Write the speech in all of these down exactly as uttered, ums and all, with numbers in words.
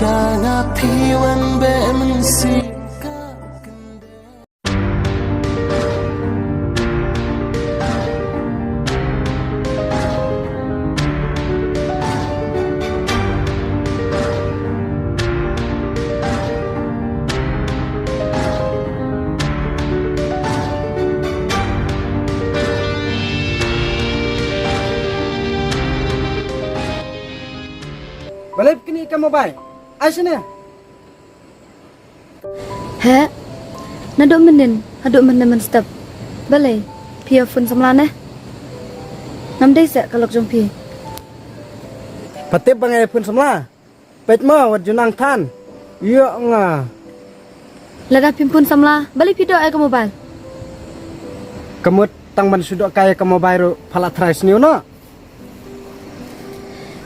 Nga phi wan beh mynsiem. Balei phi knieh ka mobile? Ai shane. He, naduh mynnin haduh mynne mynstep. Balei phi ïa phone samla ne? Ngam dei seh ka lok jong phi. Pha tip ba nga ïa phone samla. Peit mo, wat ju nang than. Ïoh nga. Lada phim phone samla, balei phi doh ïa ka mobile? Ka mut tang ban shu doh kai ïa ka mobile ruh pha la trai sniew noh.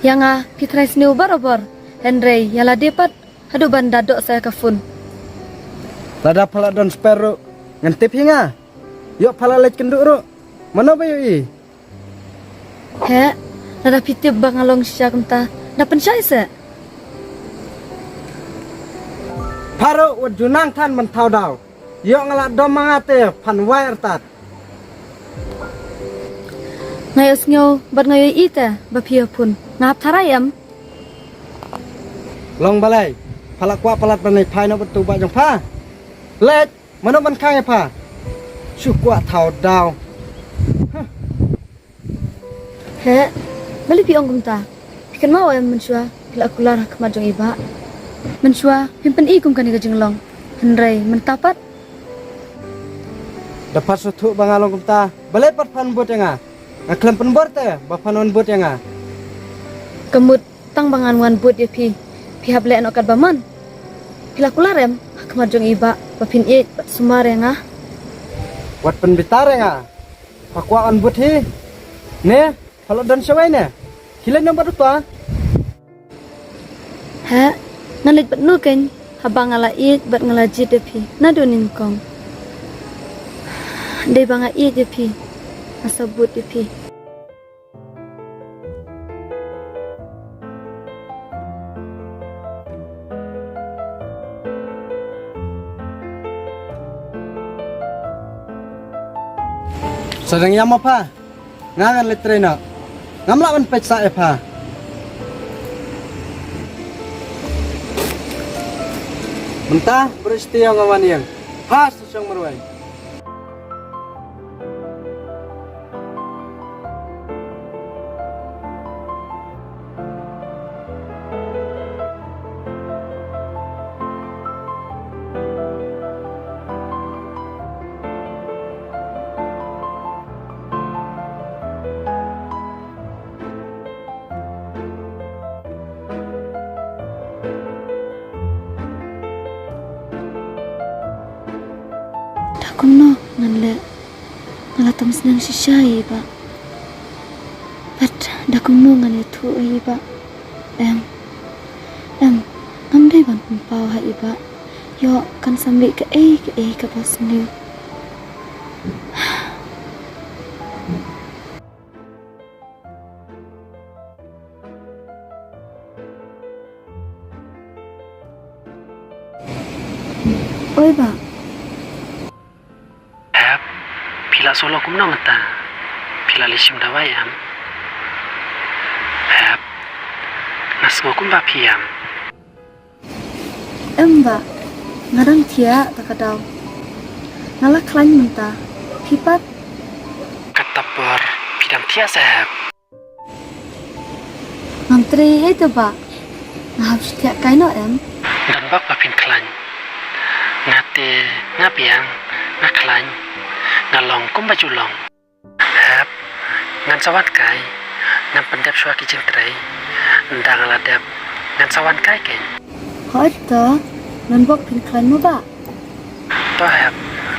Ïa nga phi trai sniew barabor. Hynrei ïa lade pat haduh ban da doh sa ïa ka phone. Lada pha la don spare ruh ngan tip hi nga. Ïoh pha la leit kynduh ruh, mano ba ïohi? He, lada phi tip ba nga long shisha kumta, da pynshai seh. Pha ruh wat ju nang than ban thaw daw. Ïoh nga la dom ma nga te phan wai artat. Nga ïohsngew bad nga ïohi te ba phi ïa phone. Nga hap tharai em? Long balei? Pha la kwah palat ban leit phai noh bad u bah jong pha? Leit, mano ban khang ïa pha? Shu kwah thaw daw. Huh. He, balei phi ong kumta? Phi kynmaw em mynshuwa phi la kular ha khmat jong i bah? Mynshuwa phim pyni kum kane ka jinglong. Hynrei mynta pat. Da pha sngewthuh ba nga long kumta, balei pat phan bud ïa nga? Nga khlem pynbor te ba phan wan bud ïa nga. Ka mut tang ba ngan wan bud ïa phi, phi hap leh noh katba mon. Phi la kular em ha khmat jong i bah ba phin ïeit bad sumar ïa nga? Wat pynbitar ïa nga. Pha kwah wan bud hi. Ne, pha la don shawei ne? Khie leit noh bad uta. He, ngan leit bad no keiñ, haba nga la ïeit bad nga la jied ïa phi naduh nyngkong. Dei ba nga ïeit ïa phi, nga sa bud ïa phi. Sa dang ïam mo pha? Nga ngan leit trei noh. Ngam lah ban peit sah ïa pha. Mynta briew stia nga wan ïeng. Pha sa shong marwei. Da kumno ngan leh? Nga la tam sniang shisha ïa i bah. Bad da kumno ngan ïathuh ïa i bah? Em, em, ngam dei ban pynpaw ha i bah. Ïoh kan sa mih kaei kaei kaba sniew. Oi bah. Hep, phi la solo kumno mynta? Phi la leit shim dawai em? Hep, nga sngew kumba phi ïam. Em bah, nga dang thiah da ka daw. Nga la khlaiñ mynta. Phi pat? Kata por phi dang thiah seh hep? Ngam trei ei te bah. Nga hap shu thiah kai noh em? Don bok ba phin khlaiñ. Nga te nga biang, nga khlaiñ. Nga long kumba ju long. Hep, ngan sa wan kai. Ngan pyndep shuwa ki jingtrei. Ynda nga la dep, ngan sa wan kai keiñ. Hooid to, don bok phin khlaiñ mo bah. To hep,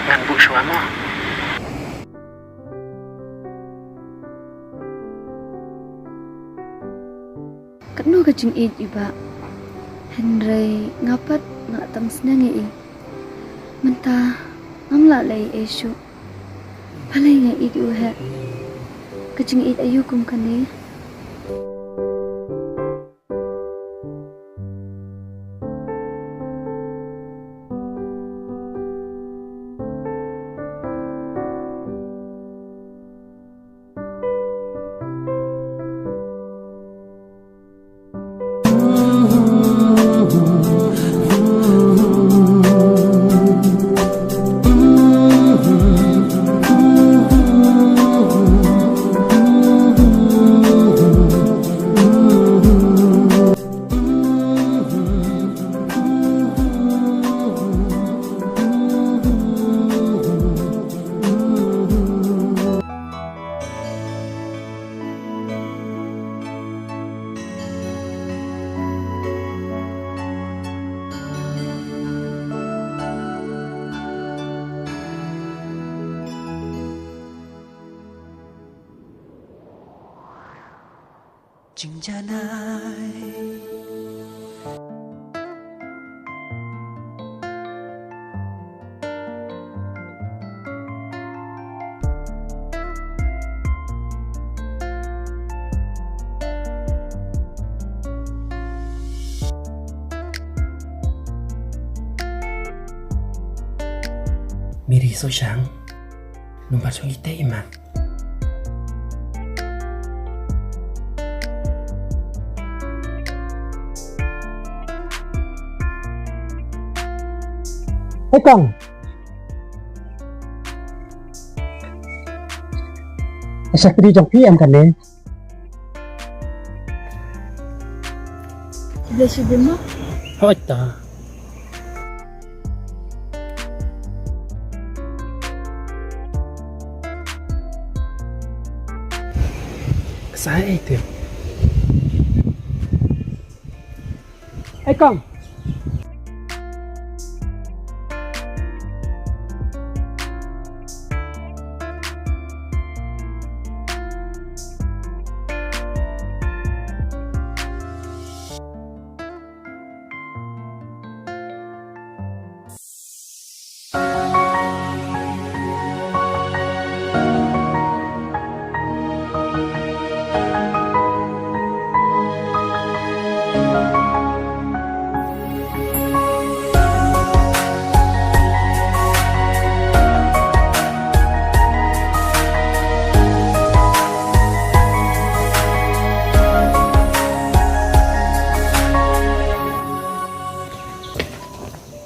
ngan buh shuwa mo. Katno ka jingïeit i bah. Hynrei nga pat nga tam sniang ïa i. Mynta ngam lah leh ei ei shuh. Balei nga ïeit ïa u heh? Ka jingïeit aïu kum kane? Jingjanai. Miri Soshang, number song ite iman. Ekong. Asa kri jong pi am kane. Bless you, Bima. Hoi ta. Sa ai te. Ai kong.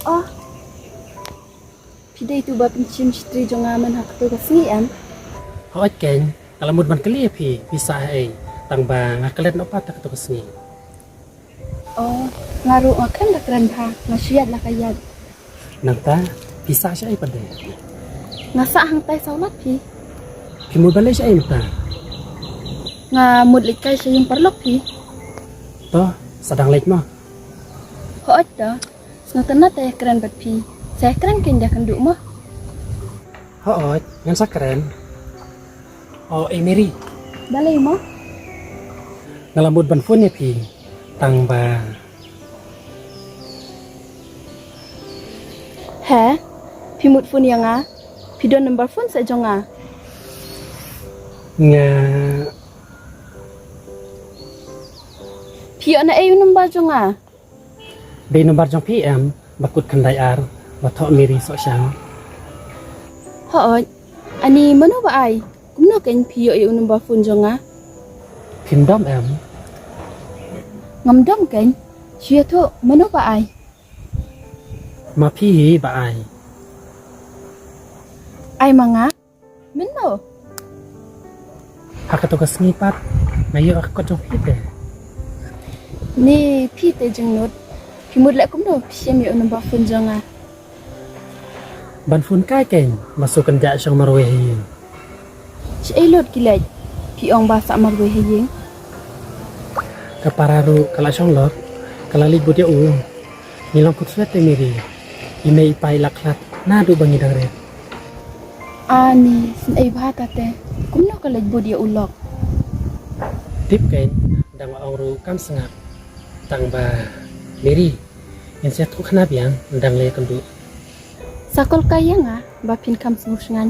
Oh. Phi dei tu ba pynshim shatri jong nga man ha katu ka sngi em? Hooid keiñ, nga la mut ban kylli ïa phi, phi sah ei, tang ba nga klet noh pat ha katu ka sngi. Oh, nga ruh nga khlem da kren bha, nga shu ïaid la ka ïaid. Nangta, phi sah shaei pat de? Nga sah hangtai sawlad phi. Phi mut ban leit shaei mynta? Nga mut leit kai sha ïing paralok phi. To, sa dang leit mo. Hooid to. Sngewtynnat ïa kren bad phi. Sa kren keiñ da kynduh mo. Hooid, ngan sa kren. O, eh Mary. Balei mo? Nga la mut ban phone ïa phi. Tang ba. He? Phi mut phone ïa nga? Phi don number phone sa jong nga? Nga. Phi ïoh na ei u number jong nga? Dei number jong phi em, ba kut khyndai ar, ba thoh Mary Sohshang. Hooid, ani mano ba ai? Kumno keiñ phi ïoh ïa u number phone jong nga? Phim dom em? Ngam dom keiñ, shu ïathuh mano ba ai? Ma phi hi ba ai. Ai ma nga? Mynno? Ha kato ka sngi pat nga ïoh ha ka kot jong phi te. Ni phi te jingnud. Phi mut leh kumno phi shem ïa u number phone jong nga? Ban phone kai keiñ, ma shu kynjah shong marwei ha ïing. Shaei lut ki leit, phi ong ba sah marwei ha ïing. Ka para ruh ka la shong lok, ka la leit bud ïa u. Ngi long khutswet te Mary. I mei i pa i la khlad naduh ba ngi dang rit. Ani, sngewbha kata te. Kumno ka leit bud ïa u lok? Tip keiñ, dang ong ruh kam sngap. Tang ba Mary, ngin sa ïathuh khnang biang, dang leh kynduh. Sa call kai ïa nga ba phin kham sngewsynei.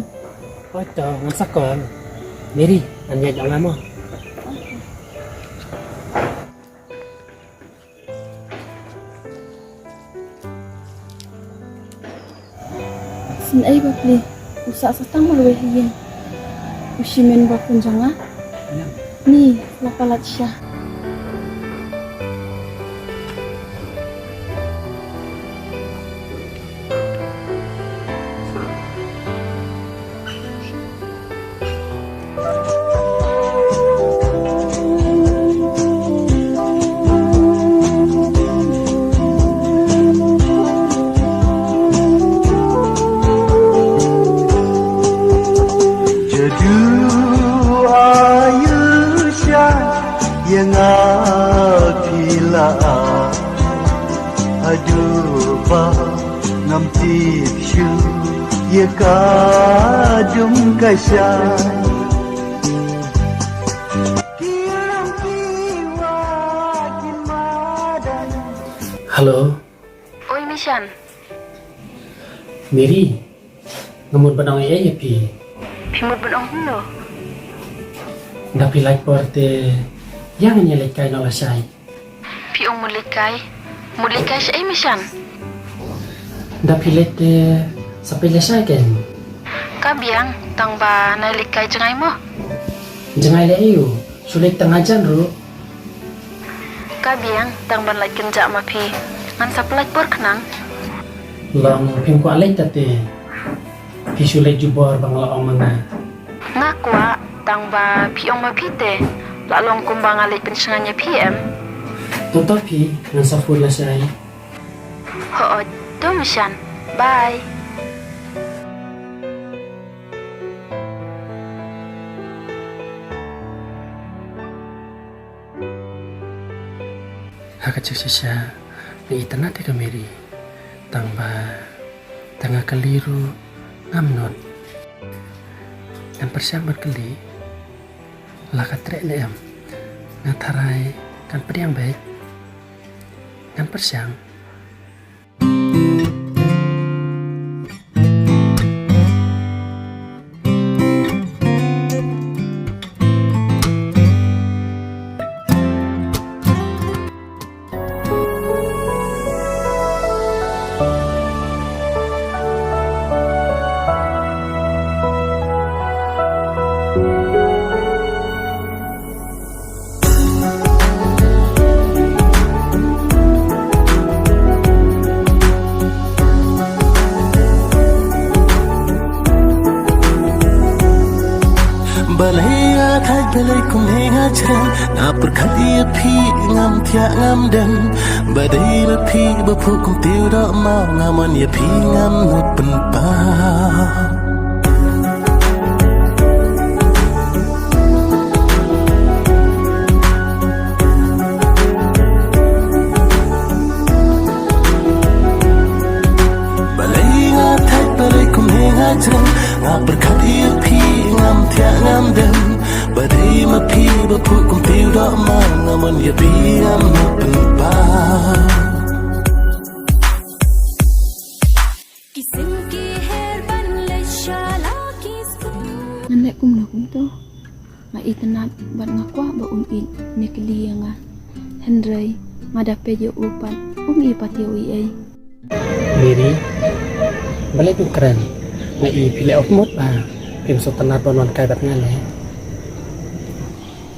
Hooid to, ngan sa call. Mary, ngan ïaid ïa nga mo. Sngewbha phi, u sah sa tang marwei ha ïing. U shim ïa u number phone jong nga. Ni, la palat sha. Jadu ayu sha ïa nga phi la, haduh ba ngam tip shuh ïa ka jong ka sha. Hello. Oi Mishan. Mary, nga mut ban ong ei ei ïa phi. Phi mut ban ong kumno? Da phi lait por te ïa ngan ïa leit kai noh lashai. Phi ong mut leit kai? Mut leit kai shaei Mishan? Da phi leit te sa peit lashai kein. Ka biang, tang ba nai leit kai jngai mo. Jngai lei aiu? Shu leit tang hajan ruh. Ka biang, tang ban lait kynjah ma phi. Ngan sa pynlait por khnang. Long phim kwah leit ta te. Phi shu leit jubor ba nga la ong ma nga. Nga kwah, tang ba phi ong ma phi te. La long kumba nga leit pynshngaiñ ïa phi em. To to phi, ngan sa phone lashai. Hooid, to Mishan. Bye. Ha ka jingshisha nga itynnad ïa ka Mary. Tang ba tang nga kylli ruh ngam nud. Ngan pyrshang ban kylli la ka treh ne em. Nga tharai kan pdiang beit. Ngan pyrshang. Balei nga thait, balei kumne nga jrem, nga pyrkhat ïa phi ngam thiah ngam dem. Ba dei ma phi ba phuh kum tiew doh maw, nga mon ïa phi ngam nud pynpaw. Balei nga thait, balei kumne nga jrem, nga pyrkhat ïa phi ngam thiah ngam dem. Ba dei ma phi ba phuh kum tiew doh maw, nga mon ïa phi ngam nud pynpaw. Ki sing ki her ban leit sha la ki skul. Ngan leh kumno kumto? Nga itynnad bad nga kwah ba un ïeit ne kylli ïa nga. Hynrei nga da peit ïa u pat, um ïoh pat ïa u ei ei. Mary, balei phi kren? Nga i phi leh off mut ba phim sngewtynnad ban wan kai bad nga lei.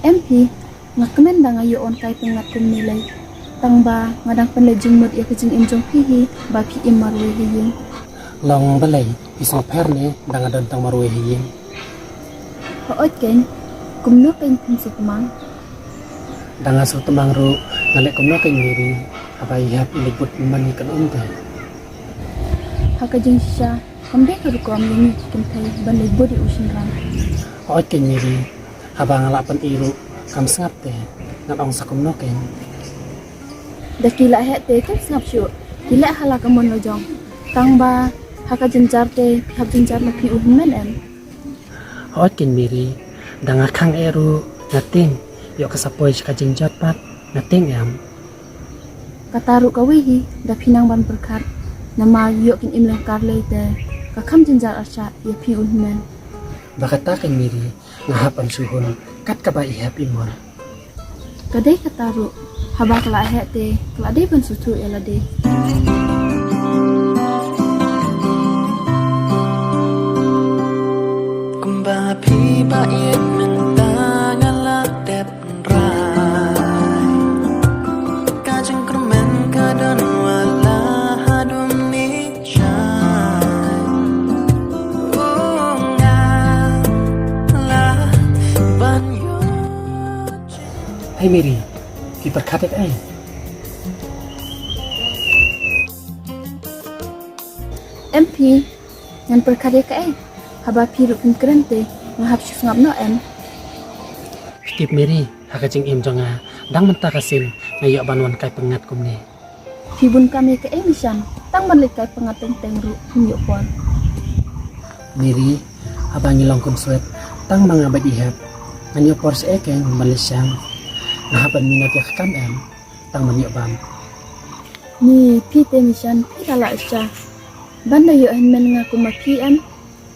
Em phi, nga kmen ba nga ïoh wan kai pyngngad kumne lei. Tang ba nga dang pynleit jingmut ïa ka jingim jong phi hi ba phi im marwei ha ïing. Long balei phi sngewpher ne ba nga don tang marwei ha ïing? Hooid keiñ, kumno keiñ phin sngewtmang? Da nga sngewtmang ruh nga leh kumno keiñ Mary, haba i hep i leit bud man ïa ka um te. Ha ka jingshisha kam dei ka rukom ïa ngi ki kynthei ban leit bud ïa u shynrang. Hooid keiñ Mary, haba nga lah pyni ruh kam sngap te, ngan ong sa kumno keiñ? Da ki lah heh te kim sngap shuh, ki leh ha la ka mon la jong. Tang ba ha ka jynjar te phi hap jynjar na phi u hynmen em? Hooid keiñ Mary, da nga khang eh ruh nga tieng, ïoh ka sa poi sha ka jingjot pat nga tieng em? Kata ruh kawei hi, da phi nang ban pyrkhat. Namar ïoh kin im lyngkar lei te ka kham jynjar arshah ïa phi u hynmen. Ba kata keiñ Mary, nga hap ban shu hun kat kaba i hep i mon. Ka dei kata ruh, haba ka lah heh te ka lah dei ban sngewthuh ïa lade. Kumba phi ba ïeit mynta nga la dep rai. Ka jingkyrmen ka don wat la haduh mynshai. U nga la ban ïoh. Hei Mary, phi pyrkhat ïa kaei? Em phi, ngan pyrkhat ïa kaei? Haba phi ruh phim kren te nga hap shu sngap noh em? Shu tip Mary, ha ka jingim jong nga dang mynta ka sien nga ïoh ban wan kai pyngngad kumne. Phi bun kam ïa kaei Mishan, tang ban leit kai pyngngad teng teng ruh phim ïoh por. Mary, haba ngi long khunswet tang ma nga bad i hep, ngan ïoh por shaei keiñ ban leit shang? Nga hap ban minot ïa ka kam em, tang ban ïoh bam. Ni phi te Mishan, phi la lah sha ban da ïoh hynmen nga kum ma phi em?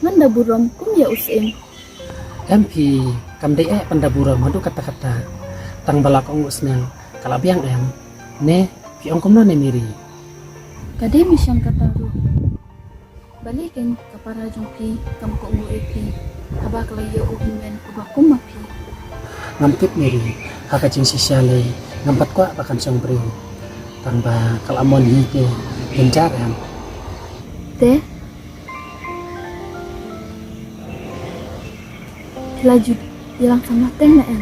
Ngan da burom kum ïa u syiem. Em phi, kam dei eh ban da burom haduh katta katta. Tang ba la ka ong u snem ka la biang em? Ne phi ong kumno ne Miri? Ka dei Mishan kata ruh. Balei kein ka para jong phi kam kohnguh ïa phi haba ka la ïoh u hynmen uba kum ma phi? Ngam tip Miri, ha ka jingshisha lei ngam pat kwah ba kan shong briew. Tang ba ka la mon hi te, jynjar em? Te phi la ju ïalang samla teng ne em?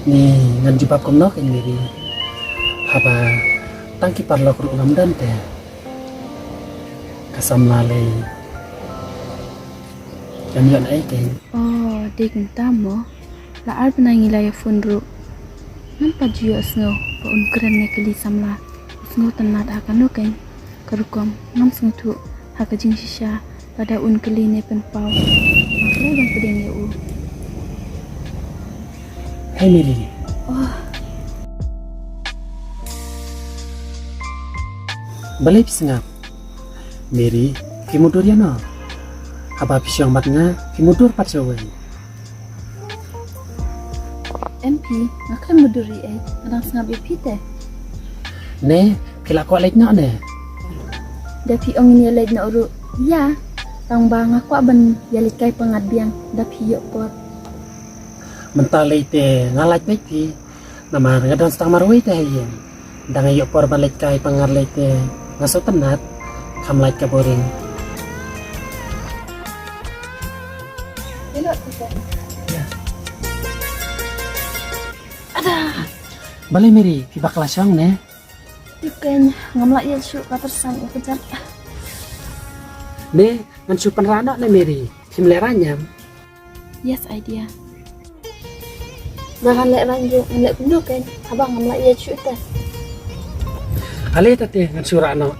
Ni ngan jubab kumno kein Miri, haba tang ki paralok ruh ngam don te. Ka samla lei ngam ïoh na ei kein. Oh, dei kumta mo. La ar bnai ngi la ïa phone ruh. Ngam pat ju ïohsngew ba un kren ne kylli samla. U sngewtynnat ha kano kein ka rukom, ngam sngewthuh ha ka jingshisha lada un kylli ne pynpaw. Nga kloi ban pdiang ïa u. Hei Miri. Oh. Balei phi sngap? Miri, phi mutdur ïa no? Haba phi shong bad nga phi mutdur pat shawei. Em phi, nga khlem mutdur ei ei, nga dang sngap ïa phi te. Ne phi la kwah leit noh ne? Da phi ong ngin ïa leit noh ruh ïa, tang ba nga kwah ban ïa leit kai pyngngad biang da phi ïoh por. Mynta lei te nga lait beit phi. Namar nga dang stang marwei te ha ïing. Da nga ïoh por ban leit kai pyngngad lei te nga sngewtynnat. Kham lait ka boring. Ïa. Ada. Balei Miri, phi bakla shong ne? Ïa kein ngam lah ïa shuh ka tyrsan ïa ka jat. Ne ngan shu pynrah noh ne Miri, phim leh ranyam. Yes idea. Ba ngan leh ranyam ngan leh kumno kein haba ngam lah ïa shuh te. Ale ta te ngan shu rah noh.